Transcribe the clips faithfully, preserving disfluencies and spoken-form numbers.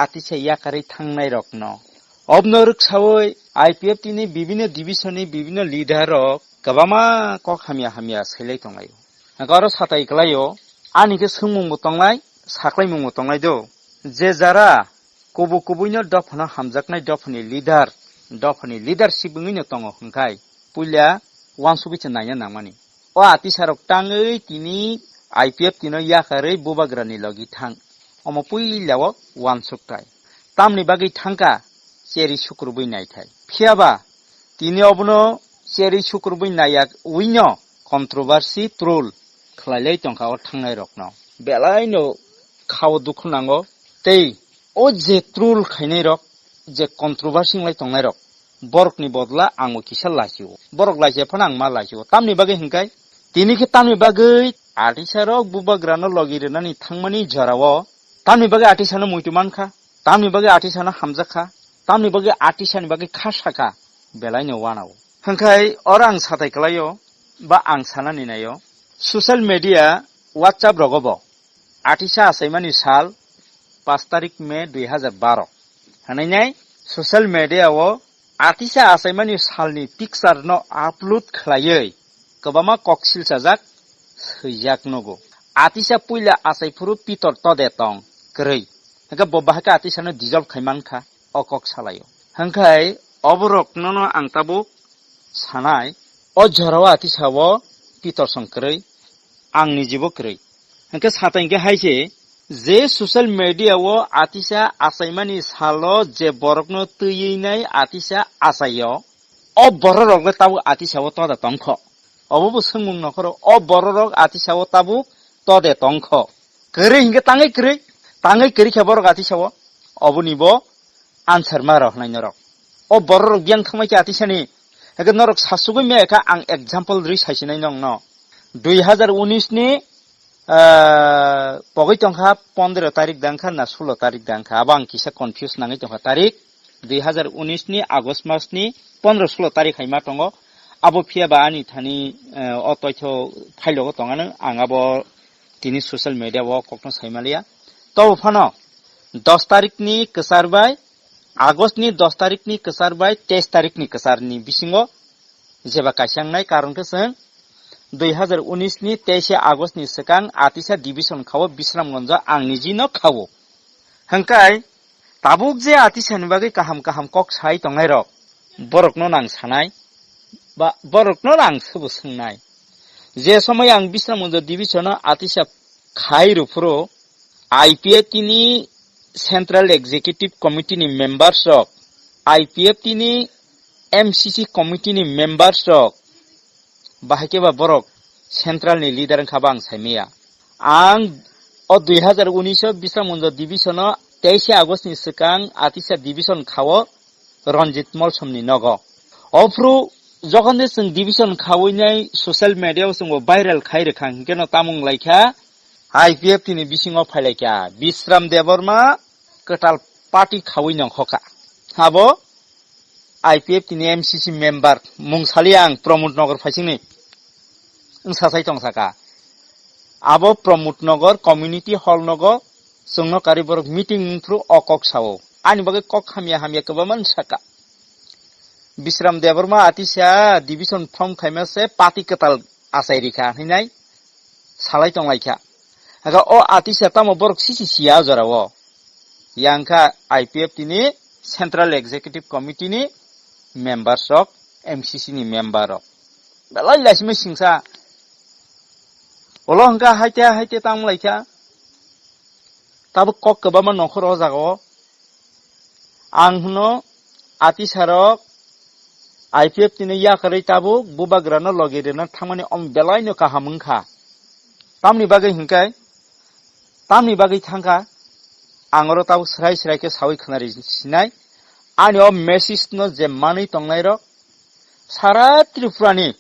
atisa yakarwi thangnairokno. Obno rwksawi I P F T ni bibinno division ni bibinno leader rok kwbangma kok hamya hamya sailai tonglaio. Hwnkhe oro satai kwlaio, ani khe swngmungbo tongnai, saklaimungbo tongnai do. Je jara kubui kubuino dophano hamjaknai dophani leader, dophani leadership wngwino tongo hwnkhe puila uansugwi se naina nangmani. O atisarok tangwi tini I P F T no yakarwi bubagrani logi thang. Omo puila o uansukthai. Tamni bagwi thangkha cheri sukrubwi naithai. Phiyaba tini obono cheri sukrubwi naiya wino controversy troll khlailai tongkha o thangnairokno. Belaino khao dukhu nango. Tei o je troll khainairok, je controversy wnglai tongnairok, borokni bodla ang bo kisa lachio. Borok lachia phano ang ma lachio. Tamni bagwi hwnkhe, tini khe tamni bagwi atisarok bubagrano logi rwnani thangmani jorao, tamni bagwi atisano muitu mankha, tamni bagwi atisano hamjakha, tamni bagwi atisani bagwi kha sakha, belaino uanao. Hwnkhe oro ang satai kwlaio, ba ang sanani naio, social media, WhatsApp rogo bo atisa achaimani sal, pash tarik May dui hazar baro. Hwnwi nai social media o atisa achaimani salni picture no upload khlaiwi kwbangma kok silchajak swijak nugo. Atisa puila achaiphuru pitor tode tong kwrwi. Hwnkhe bo bahai khe atisano dissolve khai mankha o kok salaio. Hwnkhe oborokno no ang tabuk sanai, o jorao atisao pitor song kwrwi, ang nijibo kwrwi. Hwnkhe satai hwnkhe hai se, je social media o atisa achaimani salo je borokno twiwi nai atisa achaio, o bororok le tabuk atisa o toda tongkho. Obo bo swngmung nokhoro, o bororok atisa o tabuk tode tongkho. Kwrwi hwnkhe tangwi kwrwi, tangwi kwrwi khe borok atisa o. Oboni bo answer ma rw hwnai norok. O bororok biyang thangmai khe atisani, hwnkhe norok sasugwi maya kha ang example rwi saisinai nongno. Dui hazar unis ni, ah, pogwi tongkha pondro tarik dangkha na sulo tarik dangkha, abo ang kisa confuse nangwi tongkha tarik. Dui hazar unis ni August mas ni pondro sulo tarik hai ma tongo. Abo phiya ba ani thani, eh, o toitho phailok o tongano, ang abo tini social media o kokno saimaliya. Tobo phano dos tarik ni kwchar bai, August ni dos tarik ni kwchar bai teis tarik ni kwchar ni bisingo jeba kaisa wngnai, karon khe chwng dui hazar unis ni teis August ni swkang atisa division khao Bisramganjo ang nijino khao. Hwnkhe tabuk je atisani bagwi kaham kaham kok sai tongnairok, borokno nang sanai, ba borokno nang sobo swngnai. Je somoi ang Bisramganjo division o atisa khai rw phuru, I P F T ni Central Executive Committee ni members rok, I P F T ni M C C committee ni members rok, bahai khe ba borok central ni leader wngkha ba ang saimaya. Ang o dui hazar unis o Bisramganjo division o teis August ni swkang atisa division khao Ranjit Molsom ni nogo. Ophru jokhon de chwng division khawi nai social media o chwngbo viral khai rwkha, hinkhe no tamung laikha I P F T ni bisingo phailaikha Bisram Debbarma kwtal party khawi nongkhoka. Abo I P F T ni M C C member mung sali ang Pramod Nagar phaisingni wng sasai tong saka. Abo Pramod Nagar community hall nogo chwngno karwi borok meeting wngphru o kok sao. Ani bagwi kok hamya hamya kwbangma wng saka. Bisram Debbarma atisa division form khaima se party kwtal achai rikha hinai salai tonglaikha. Aga o atisa tamo borok sisi siya o jora o. Yang kha I P F T ni Central Executive Committee ni members rok, M C C ni member rok. Belai laisima singsa. Olo hwnkha haite haite tamo laikha. Tabuk kok kwbangma nokhor o jaga o. Ang hwno atisarok I P F T ni yakarwi tabuk bubagrano logi rwna thangmani om belaino kaham wngkha. Tamni bagwi hwnkhe, tamni bagwi thangkha, ang oro tabuk srai srai khe sawi khwnari sinai. Ani o message no je manwi tongnairok, sara Tripura ni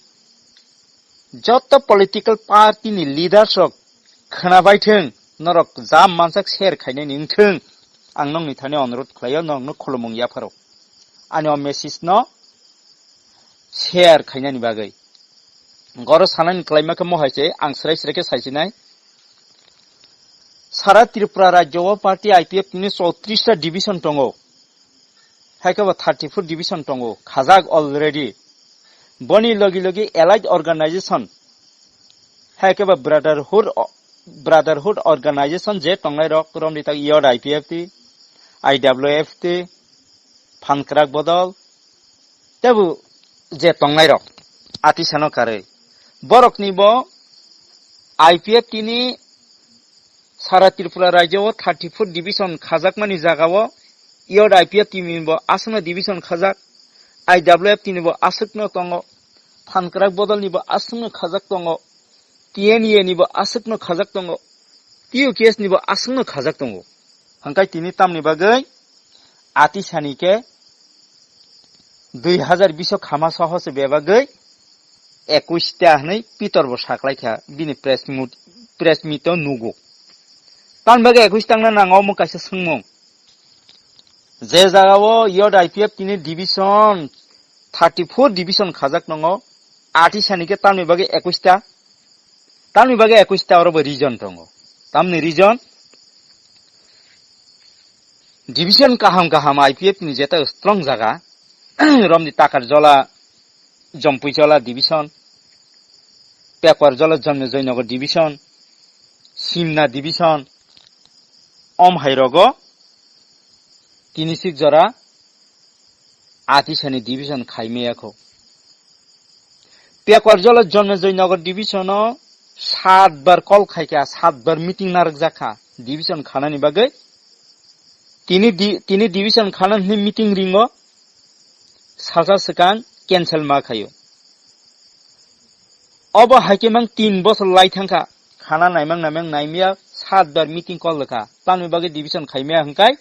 joto political party ni leaders rok khwnabai thung, norok jam mansak share khainani wngthung, ang nokni thani onurodh khlaio, norokno khulumung yapharo. Ani o message no share khainani bagwi. Goro sanani klaima khe mohai se, ang srai srai khe saisinai. Sara Tripura rajyo o party I P F T ni chowtris ta division tongo. Hai khe bo thirty four division tongo, khajak already. Boni logi logi allied organization, hai khe bo brotherhood, brotherhood organization je tongnai rok, romni tak yod I P F T, I W F T, Phankrak Bodol, tebu je tongnai rok, atisano karwi. Borokni bo I P F T ni Sara Tripura rajyo o thirty four division khajakmani jaga o yod I P F T ni bo aswkno division khajak, I W F T ni bo aswkno tongo, Phankrak Bodol ni bo aswkno khajak tongo, T N A ni bo aswkno khajak tongo, T U K S ni bo aswkno khajak tongo. Hwnkhe tini tamni bagwi atisani khe dui hazar bish o khama soho se bebagwi ekush ta hwnwi Pitor bo saklaikha bini press mut-, press meet o nugo. Tamni bagwi ekush ta wngna nango omo kaisa swngmung. Je jaga o yod I P F T ni division thirty four division khajak tongo, atisani khe tamni bagwi ekush ta, tamni bagwi ekush ta oro bo reason tongo. Tamni reason, division kaham kaham I P F T ni jeta strong jaga, romni Takarjola, Jompuijola division, Pekwarjola Jonmejoynagar division, Simna division, om hai rogo tini sik jora atisani division khaimaya kho. Pekwarjola Jonmejoynagar division o sat bar call khaikha, sat bar meeting narwkjakha division khanani bagwi. Tini di-, tini division khana hwnwi meeting ringo, salsa swkang cancel ma khaio. Obo hai khe mang tin bosor lai thangkha, khana naimang naimang naimya sat bar meeting call rwkha, tamni bagwi division khaimaya hwnkhai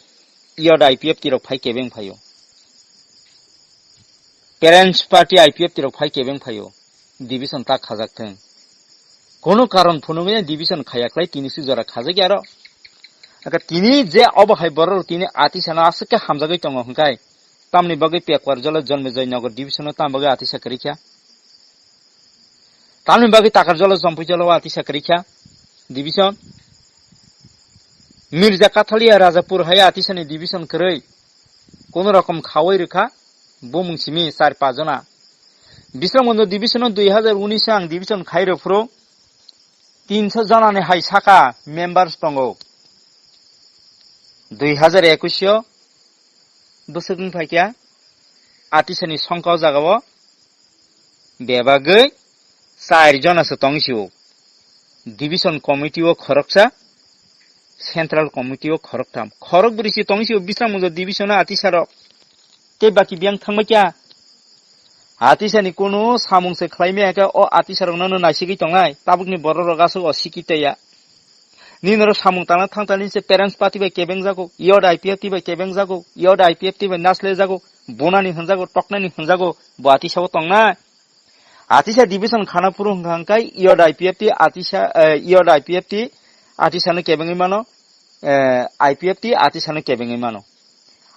yod I P F T rok phai kebeng phaio. Parents party I P F T rok phai kebeng phaio. Division ta khajak thung. Kono karon phunugwi division khaya khlai tini sik jora khajak ya ro. Aka tini je obo hai borok tini atisano aswk khe hamjagwi tongo hwnkhai. Tamni bagwi Pekwarjola Jonmejoynagar division o tam bagwi atisa kwrwi kha. Tamni bagwi Takarjola Jompuijola o atisa kwrwi kha. Division. Mirza Kathalia Rajapur hai atisani division kwrwi. Kono rokom khawi rwkha. Bumung simi char pajona. Bisramganj division o dui hazar unis o ang division khai rw phuru tinso jona ni hai saka members tongo. Dui hazar ekush o bwswk wng phaikha atisani songkha o jaga o bebagwi char jona se tong sio. Division committee o khoroksa, central committee o khoroktham. Khorok bwrwi se tong sio Bisramganj division o atisa rok. Tei baki biyang thangma kya? Atisani kunu samung se khlai maya khe o atisa rok no naisigwi tongnai. Tabukni borok rok aswk o sikitaya. Nini oro samung tangna thangtani se parents party bai kebeng jago, yod I P F T bai kebeng jago, yod I P F T bai nasle jago, bonani hwnjago, toknani hwnjago, bo atisa o tongnai. Atisa division khana phuru hwnka hwnkai yod I P F T atisa, eh, yod I P F T atisa no kebengwi mano, eh, I P F T atisa no kebengwi mano.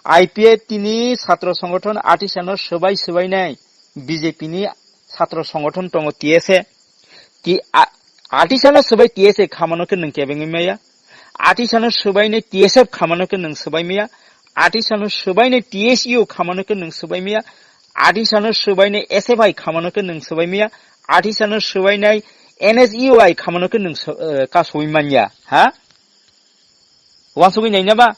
I P F T ni satro songothon atisa no swbai swbai nai B J P ni satro songothon tongo T S A. Ti-, a-, atisa no swbai T S A khamano khe nwng kebengwi maya. Atisa no swbai nai T S F khamano khe nwng swbai maya. Atisa no swbai nai T S U khamano khe nwng swbai maya. Atisa no swbai nai S F I khamano khe nwng swbai maya. Atisa no swbai nai N S U I khamano khe nwng sw-, eh, kasui manya. Ha? Wansugwi naina ba,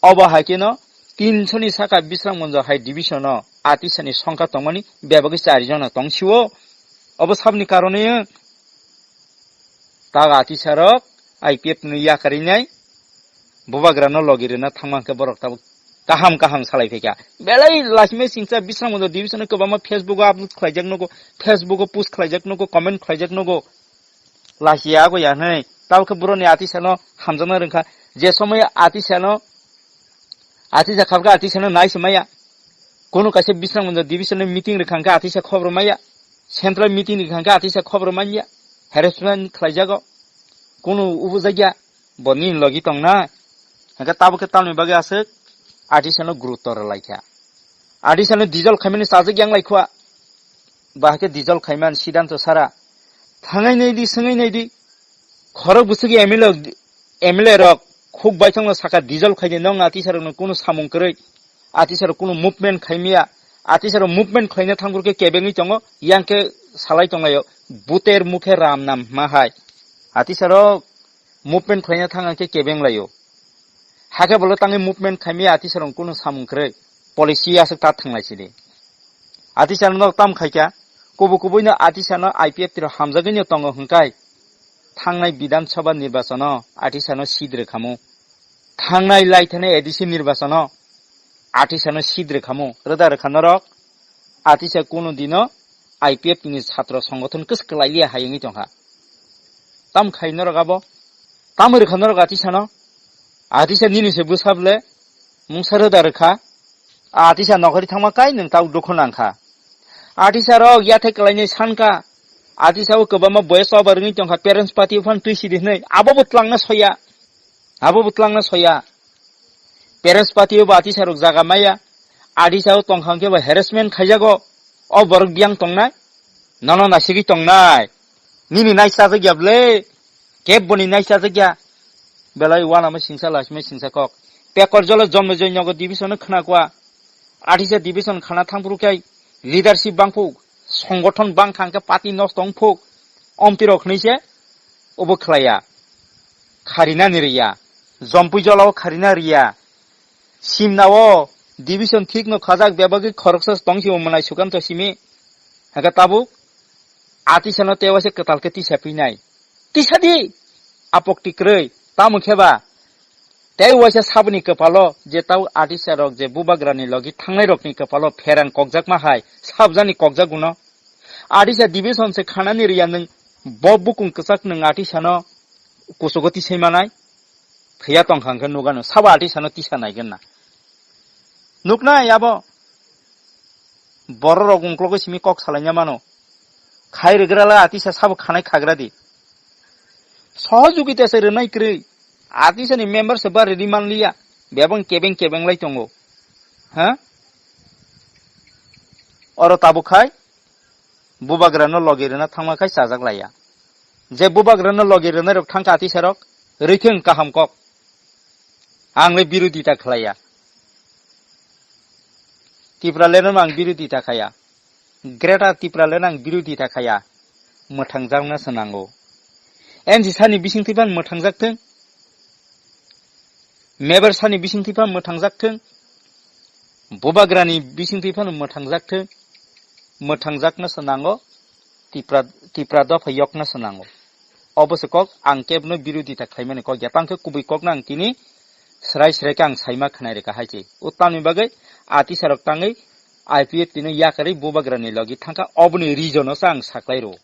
obo hai khe no tinso ni saka Bisramganj hai division o atisani songkha tongmani bebagwi char jona tong sio. Obo sabni karone ta atisa rok I P F ni yakarwi nai bubagra no logi rwna thangma hwnkhe borok tabuk kaham kaham salai phaikha. Belai lasimai singcha Bisramganj division o kwbangma Facebook o upload khlaijak nugo, Facebook o post khlaijak nugo, comment khlaijak nugo. Lachiya ago ya hwnwi, tabukhe boroni atisano hamjakna rwngkha. Je somoyo atisano, atisa khabkhe atisano nai se maya. Kunu kaisa Bisramganj division ni meeting rwkha hwnkhe atisa khobor maya. Central meeting rwkha hwnkhe atisa khobor manya. Harassment khlaijago. Kunu ubujakya. Bo nini logi tongna. Hwnkhe tabukhe tamni bagwi aswk atisano gurutto rwlaikha. Atisano dijol khaimani sajak yang laikhwa. Bahai khe dijol khaiman sidanto sara. Thangai nai di, swngai nai di. Khorok bwswk M L A M L A rok khuk baithangno saka dijol khaidi, nong atisarokno kunu samung kwrwi, atisarok kunu movement khaimya, atisarok movement khlaina thangphuru khe kebengwi tongo, yang khe salai tonglaio, buter mukhe ram nam hma hai. Atisarok movement khlaina thang khe kebeng laio. Hakhe bolo tangwi movement khaimya atisarok kunu samung kwrwi, policy aswk ta thanglai sidi. Atisarok tam khaikha, kubu kubuino atisano I P F T rok hamjagwino tongo hwnkhai, thangnai Bidhan Sabha nirbachano atisano seat rwkhamu. Thangnai laithani A D C nirbachano atisano seat rwkhamu. Rwda rwkha norok, atisa kunu dino I P F T ni chhatro songgothon kwswk kwlailiya hai wngwi tongkha. Tam khai norok abo, tam rwkha norok atisano, atisa nini se bwsable, mungsa rwda rwkha, atisa nokari thangma kai nwng tau dukhu nangkha. Atisa rok yathai kwlainai sankha, atisa o kwbangma boya choba rwngwi tongkha, parents party o phan twi sidi hwnwi, abo bo twlangna soya, abo bo twlangna soya. Parents party o bo atisa rok jaga maya, atisa o tongkha hwnkhe bo harassment khaijago, o borok biyang tongnai, nono nasigwi tongnai, nini nai chajak ya bwle, keb boni nai chajak ya, belai uanama singsa lasimai singsa kok. Pekor jolo Jonmejoi nogo division o khna kwa, atisa division khana thangphuru khe leadership bangphuk, songgothon bangkha hwnkhe party nosto wngphuk, omtwi rok hwnwi se obo khlaiya. Kharinani riya, Jompui jolao kharina riya, Simnao division thikno khajak bebagwi khoroksa tongsi o mwnai Sukanto simi, hwnkhe tabuk atisano tei waisa kwtal khe tisa phinai. Tisa di! Apok tikrwi, tamo khe ba? Tei waisa saboni kwpalo je tau atisa rok je bubagrani logi thangnai rokni kwpalo pherang kokjakma hai, sabjani kokjaguno. Atisa division se khanani riya nwng bo bukung kwchak nwng atisano kuchugo tisai manai. Phiya tongkha hwnkhe nukano, sabo atisano tisa naigen na. Nuknai abo. Borok rok ungklogo simi kok salaina mano. Khai rwgrala atisa sabo khanai khagra di. Sohojogita se rwnai kwrwi. Atisani member se ba rwdi manliya. Bebang kebeng kebeng lai tongo. Ha? Oro tabuk khai bubagrano logi rwna thangma khai chajak laiya. Je bubagrano logi rwnairok thangkha atisarok, rwithwng kaham kok. Ang le birodita khlaiya. Tipralandno ang birodita khaya. Greater Tipraland ang birodita khaya. Mwthangjakna se nango. N G sani bisingtwi phan mwthangjak thwng. Meber sani bisingtwi phan mwthangjak thwng. Bubagrani bisingtwi phan mwthangjak thwng. Mwthangjakna se nango. Tipra, Tipra dopha yokna se nango. Obo se kok ang kebno birodita khlaimani kok ya. Tangkhe kubui kokno ang tini srai srai khe ang saima khnai rwkha hai se. O tamni bagwi atisarok tangwi I P F T no yakarwi bubagrani logi thangkha, oboni reason-o se ang saklai rwo.